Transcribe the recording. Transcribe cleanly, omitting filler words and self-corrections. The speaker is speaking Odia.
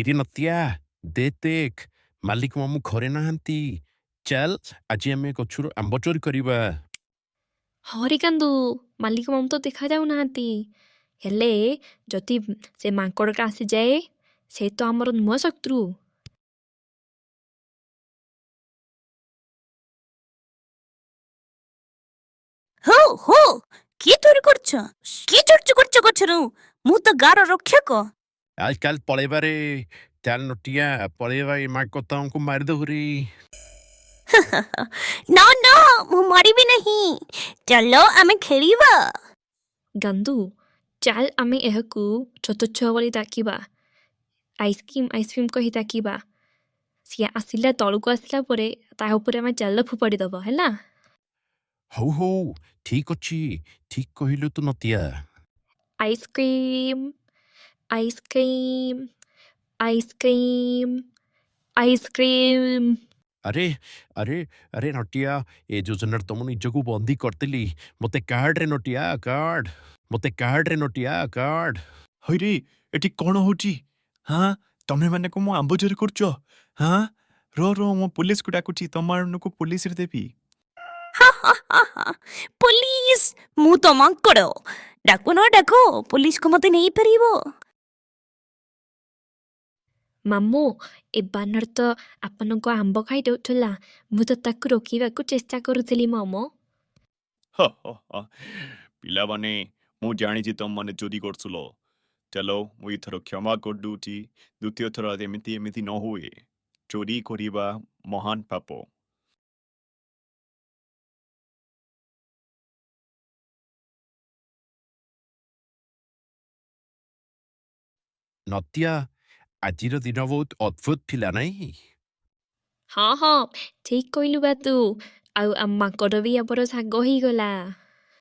ହଇରେ ନତିଆ, ଦେ ଦେଖ, ମାଲିକ ମାମୁଁ ଘରେ ନାହାନ୍ତି। ଚାଲ, ଆଜି ଆମେ ଗଛରୁ ଆମ୍ବ ଚୋରି କରିବା। ହରେ କାନ୍ଦୁ, ମାଲିକ ମାମୁଁ ତ ଦେଖାଯାଉନାହାନ୍ତି। ହେଲେ ଯଦି ସେ ମାଙ୍କଡ଼ଟା ଆସିଯାଏ, ସେ ତ ଆମର ନୂଆ ଶତ୍ରୁ। ହୋ ହୋ, କିଏ ଚୋରି କରୁଛ? କିଏ ଚୋରି କରୁଛ ଗଛରୁ? ମୁଁ ତ ଗାଁର ରକ୍ଷକ। ଆଜ କାଲ ପଳେଇବାରେ। ଚାଲ ନଟିଆ, ପଳେଇବା। ଏ ମାଙ୍କଡ଼ଙ୍କୁ ମାରିଦବୁରେ। ନା ନା, ମୁଁ ମାରିବି ନାହିଁ। ଚାଲ, ଆମେ ଖେଳିବା। ଗାନ୍ଦୁ, ଚାଲ ଆମେ ଏହାକୁ ଛୋଟ ଛୁଆ ଭଳି ଡାକିବା। ଆଇସ୍କ୍ରିମ୍ ଆଇସ୍କ୍ରିମ୍ କହି ଡାକିବା। ସିଏ ଆସିଲା, ତଳକୁ ଆସିଲା ପରେ ତା ଉପରେ ଆମେ ଜାଲ ଫୋପାଡ଼ି ଦବା, ହେଲା? ହଉ ହଉ, ଠିକ ଅଛି। ଠିକ କହିଲୁ ତୁ ନତିଆ। Ice cream, ice cream, ice cream, ice cream. ଆରେ ଆରେ ଆରେ ନଟିଆ, ଏ ଯୋଜନାରେ ତ ମୁଁ ନିଜକୁ ବନ୍ଦୀ କରିଦେଲି। ମୋତେ କାଢ଼ରେ ନଟିଆ, କାଢ଼। ମୋତେ କାଢ଼ରେ ନଟିଆ, କାଢ଼। ହଇରେ, ଏଠି କ'ଣ ହଉଛି? ହାଁ, ତମେମାନେ ମୋ ଆମ୍ବ ଚୋରି କରୁଛ? ହାଁ, ରୁହ ରୁହ, ମୁଁ ପୋଲିସକୁ ଡାକୁଛି। ତମମାନଙ୍କୁ ପୋଲିସରେ ଦେବି। ହା ହା ହା ହା, ପୋଲିସ! ମୁଁ ତ ମାଙ୍କଡ଼। ଡାକୁନ, ଡାକ ପୋଲିସକୁ, ମତେ ନେଇପାରିବ। ମାମୁଁ, ଏ ବାନର ତ ଆପଣଙ୍କ ଆମ୍ବ ଖାଇ ଦଉଥିଲା। ମୁଁ ତ ତାକୁ ରୋକିବାକୁ ଚେଷ୍ଟା କରୁଥିଲି ମାମୁଁ। ହ ହ ହ। ପିଲାମାନେ, ମୁଁ ଜାଣିଛି ତମମାନେ ଚୋରି କରୁଥିଲ। ଚାଲ, ମୁଁ ଏଥର କ୍ଷମା କରିଦଉଛି। ଦ୍ୱିତୀୟ ଥର ଏମିତି ନ ହୁଏ। ଚୋରି କରିବା ମହାନ ପାପ। ନତିଆ, ଆଜିର ଦିନ ବହୁତ ଅଦ୍ଭୁତ ଥିଲା, ନାଇଁ? ହଁ ହଁ, ଠିକ କହିଲୁ ବା ତୁ। ଆଉ ଆମ ମାଙ୍କଡ଼ ବି ଆମର ସାଙ୍ଗ ହେଇଗଲା।